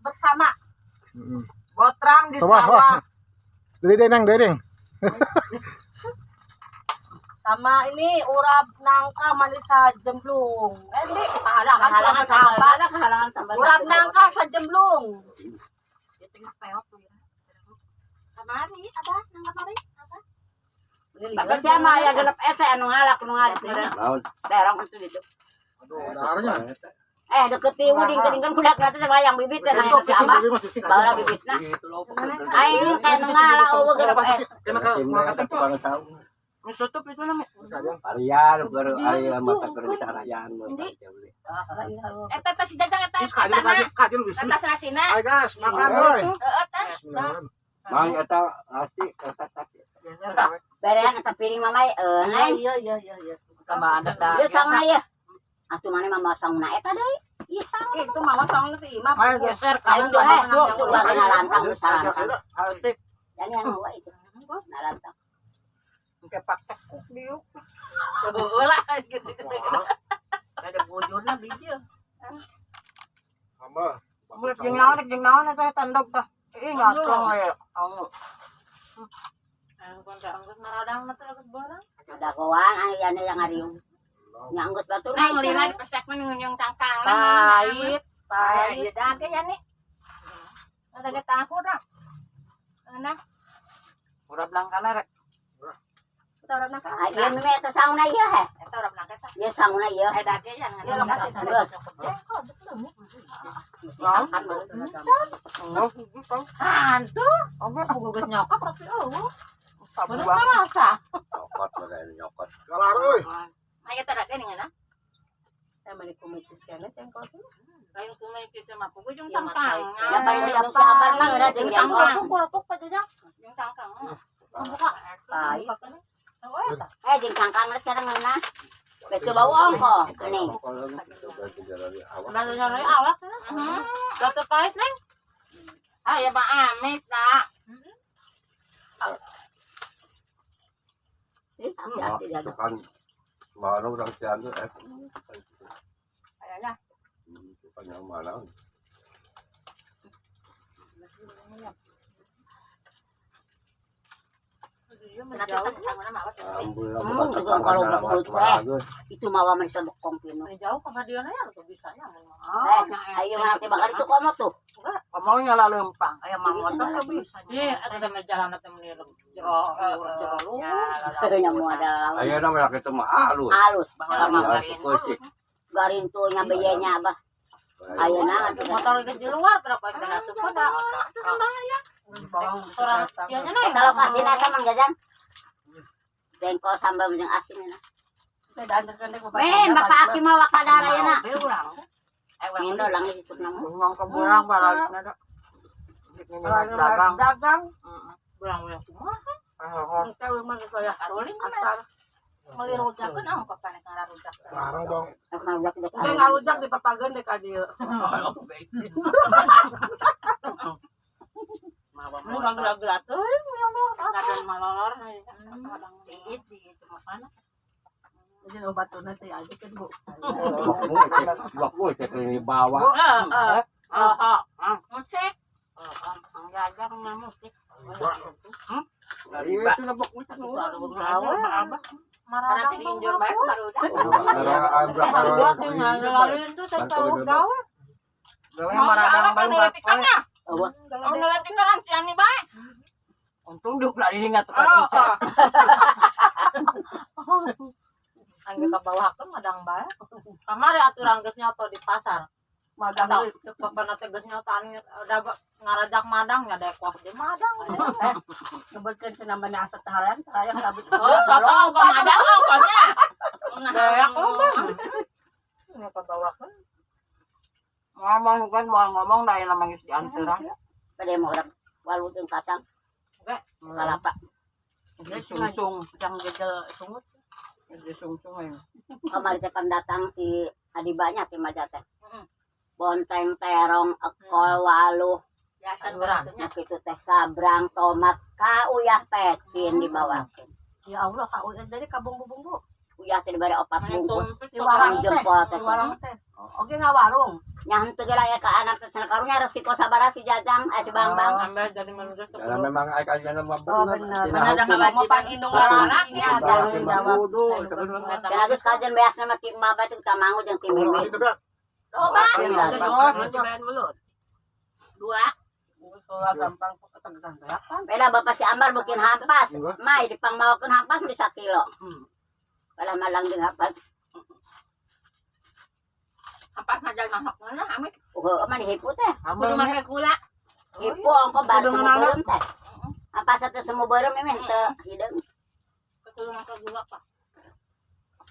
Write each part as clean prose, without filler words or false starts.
Bersama. Botram di Sawah, sawah. wah. Dali deh nang, dali deng. Sama ini urap nangka manis sa jemblung. Eh, hindi. Kahalangan, Kahalangan sambal. sambal. Kahalangan sambal. Urap nangka sa jemblung. Kamari, aba, nang kamari, aba. Bakit siya maya ganap ese anu ngalak nu ngarit ini. Naon? Terong itu gitu. Aduh, darahnya. Eh deket tiwu ding kan kudak nanti sama yang bibit ya nang si abah. Bawa bibitna. Ay kayak nu ngalak eueuh ganap es. Kena ke makan tempat. Tutup itu namanya. Arian, baru arian mata kerjaan. Eta teh si Jajang eta Terus kajian kajian kajian lebih. Eta senasina. Ayo guys, makan boy. Heeh teh. Bismillahirrahmanirrahim. Mang eta pasti eta sakit. Berean eta piring mamai neng. Iya, iya, iya, iya. Tambah ada dah. Ieu sangna ye. Atuh mana mama sangna eta deui. Ieu sang. Itu mama sangna si Ima. Ayo geser Ayo kamu eh tuh tuh lantang salantang. Hati Dan yang bawa itu. Nalantang. kepak tekuk diuk. Lah, gitu. Ada bojona biji. Sambal. Mulut jeung naon jeung naon eta tandog tah. Ih ngatlong we. Anu. Ada goan aya yang ngariung. Nya anggot batur. Nah, ngelila di pesek mah yang tangkang. Pahit, Pahit. pahit. Ya dage ya nih. Ada ge tahu dah. Nah, Urap langkana rek. Eta urap nangka. Ah, ieu mah eta sangna ieu heh. eta urap nangka tah. Ieu sangna ieu. Eh dage ya. Iya, lokasi Geus. Hantu. Apa Aku geus nyokap tapi eueuh. Tabuang. Rasa. Nyokot bagai nyokot. Galar euy. Aya teh dage nih. Saya mani kumitis kene cengkol tuh. Lain kumitis sama pugu jeung Iya, tangkang. Da paling tidak si Abar mah geura jeung jengkol. Kerupuk Pak Jajang. Jeung tangkang. Buka. Pahit. Oh, eta. Eh jeung cangkang geus sareng ngeunah. Beto bau ongko nih. Udah nyari awak ya. Udah pahit, Neng. Ah ya Pak Amit nak. Ih, hati-hati jaga. Kan mana orang Cianjur eh. Kayaknya. Itu kan yang mana? Nanti teh sama nama apa sih? Juga kalau belut teh. Itu mawa mah disebekong pinu. Jauh ke dia ya tuh bisanya. Eh, ayo nanti bakal itu komo tuh. Kamu nyala lempang. Aya mama tuh bisa. Ih, eta teh mah jalan teh meuni jero jero lu. Nya mau ada lawan. Ayo nama laki itu mah halus. Halus. Lama sih. Garintunya beyenya abah. Ayo nah atuh. Motor geus di luar kenapa kita asup pada. Bawang Ieu nya Eta lokasina eta Mang Jajang. Jengkol sambal jeung asin na. Men, Bapak Aki mah wakadara ya na. Mindo lang isuk na mo. Ngomong ke burang balik na da. Dagang. Dagang. Burang we kumaha? Engke we mah saya Karuling mah. asal. Meuli rujakeun ah papa nek ngarujak. Larang dong. Engke ngarujak di papageun deh ka dieu. Mu ragu-ragu atuh. Kadang malolor tiis di itu mana? Jadi obat tuna teh aja kan, Bu. Waktu cek ini bawa. Heeh. Heeh. Musik. Dagang mah musik. Iya itu lebok Karena diinjur bae karujak. Gawe maradang bae Nuletikannya. Eueuh. Oh nuletikan ciani bae. Untung diuk lari ingat ka encet. Angge ka bawakeun madang bae. Kamari aturan geus nyoto di pasar. Madang Tahu, bapak nate geus nyoto anu udah ngarajak madang nya dekos di madang. Ngebeutkeun cenah mana asa tahayang, tahayang kabut. Oh, soto kok madang ongkosnya. Dayak lo bang. Nya ka bawakeun. Ngomong kan mau ngomong dah yang namanya di antara. Pada mau orang walu jeung kacang. Kalapa. Ini sungsung, Jang jejel sungut. di sungsung ini. Kamari teh kan datang si Adibanya ti Maja teh. Bonteng, terong, ekol, waluh, Biasa Sayuran. nah kitu teh sabrang, tomat, ka uyah pecin dibawakeun. Ya Allah, ka uyah jadi ka bumbu-bumbu. Uyah teh dibere opat bungkus. Di warung teh. Jempol teh. Di warung teh. Oke ngawarung. Nyahan tu gila ya ka anak sa karunya si ko sabara si Jajang ay si Bangbang. Ambil dari manusia Karena memang ay kaya na Oh, benar. Benar ang Mau panginong lalaki niya. Tanggung jawab. Kaya kajan bayas na makimabat ka mango jang Tulong timimi. kasi ito, Coba. Dua. Pela bapak si Amar bukin hampas. May di pang mawakon hampas di sa kilo. Wala malang din hampas. Hampas na dyan mahok mo na. Amit. Oo, man hipo te. Kudu makagula. Hipo ang ko ba sumuburum te. Hampas at sumuburum imin te hidung. Kudu makagula pa.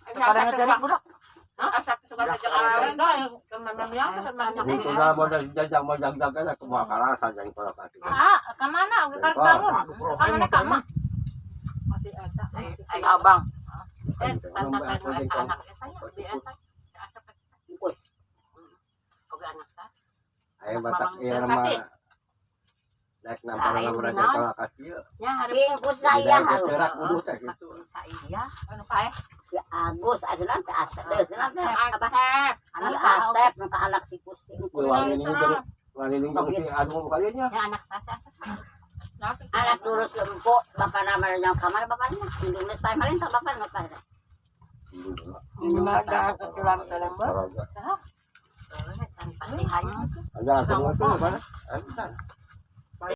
Kadang cari budak. Asap suka sa Dito na mo jajang mo jagdag ka na kumakarasa dyan ko kasi. Ah, kamana, og bangun. Kamana kama. Ay abang. Eh, pantatay mo eta anak eta ya, bi eta. Uy, Og anak sa. Ay batak iya nama. Kasi. Like na para na mura dyan ko kasi. Nya hari si Ingkus saya haru. Perak udah teh gitu. sa iya. Ano pa eh? Si Agus asalan te asep te asalan te apa? Asep. Anak Asep nang anak si Kus. si Ingkus. Wani ini dari wani ini si anu mo kayaknya. Nya anak sa sa sa. Anak lurus empuk bapak nama yang kamar bapaknya. Indung pa malin ta bapak nggak pa. Ada semua tuh mana?